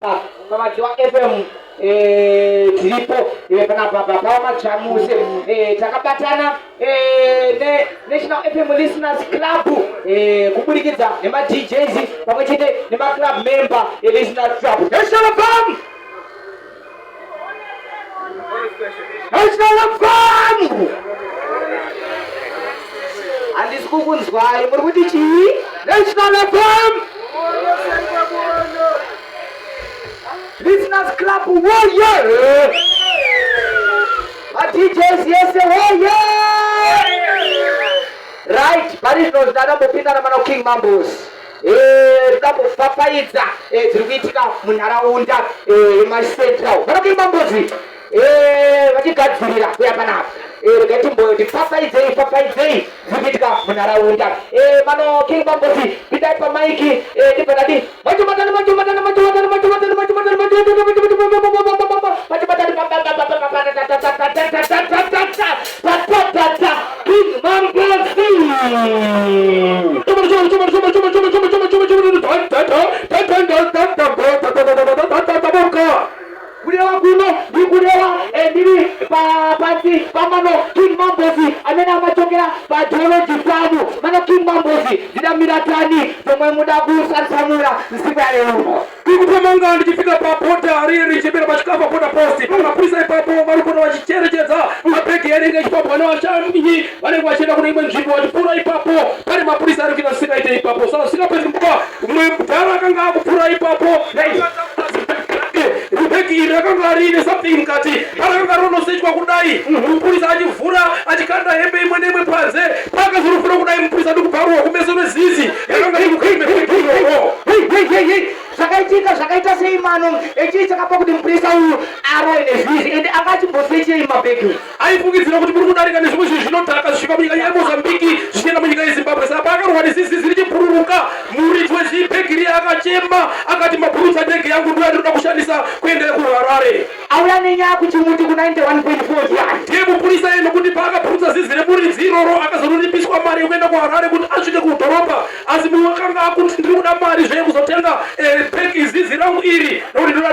PaMadziwa FM tiripo panapa paMadzvamuse, takabatana neNational FM Listeners Club kuburikidza nemaDJs pamwe chete nemaclub member eListeners Club. National FM, National FM, handisi kukunzwai, muri kuti chii? National FM Listeners Club woye! MaDJs yese woye! Right, pari zvino zvidadambopinda namana King Mambos. Tidambofafaidza dziri kuitika munharaunda yemaCentral. Mana King Mambos vachigadzirira kuya panapa. Regai timboti fafaidzei, fafaidzei dziri kuitika munharaunda. Mano King Mambos, pindai pamic, ndibva ndati machumatani, machumatani, machumatani, machumatani, machumatani, machumatani, machumatani, King Mambos. Kureva kuno ndikureva ndiri pasi pamano King Mambosi amene amachokera pageology farm. Mano King Mambosi, ndidamira tani zomwe muda kusansamura nsiku ya lero? Ndikuthamanga ndichifika pabhodha riri richipinda pachikafa border post, pane mapurisa ipapo vari kuona vachicherechedza mabhegi anenge achifambwa nevashanyi vanenge vachienda kune imwe nzvimbo. Vachipfuura ipapo, pane mapurisa ari kuita zvisingaite ipapo. Saka zvisingapedzi nguva, mumwe mudhara akanga akupfuura ipapo, bhegi iri rakanga riine something mukati. Parakanga ronosechwa kudai, mupurisa achivhura, achikanda hembe imwe neimwe panze. Paakazoruvhura kudai, mupurisa ndikubvarurwa kumeso nezizi yakanga iri mubhegi iroro. Hey, zvakaitika zvakaita sei mano? Echii chakapa kuti mupurisa uyu arowe nezizi, ende anga achimbosechei mabhegi? Aifungidzira kuti muri kudarika nezvimwe zvinhu zvinodhaka zvisvika munyika yeMozambiki zvichienda munyika yeZimbabwe. Saka paakarwa nezizizi richibhururuka, muridzi wezibhegi riya akachema akati, "Mabhurutsa ndege yangu, ndo yandinoda kushandisa kuenda kuHarare." Auya nenyaya kuchimuti ku91.4 yani? Ndiye mupurisa iye, nokuti paakabhurutsa zizi remuridzi iroro, akazonoripiswa mari yekuenda kuHarare kuti asvike kudhorobha. Asi mumwe akanga akuti, "Ndiri kuda mari zveye kuzotenga bhegi zizi rangu iri, nokuti ndoda."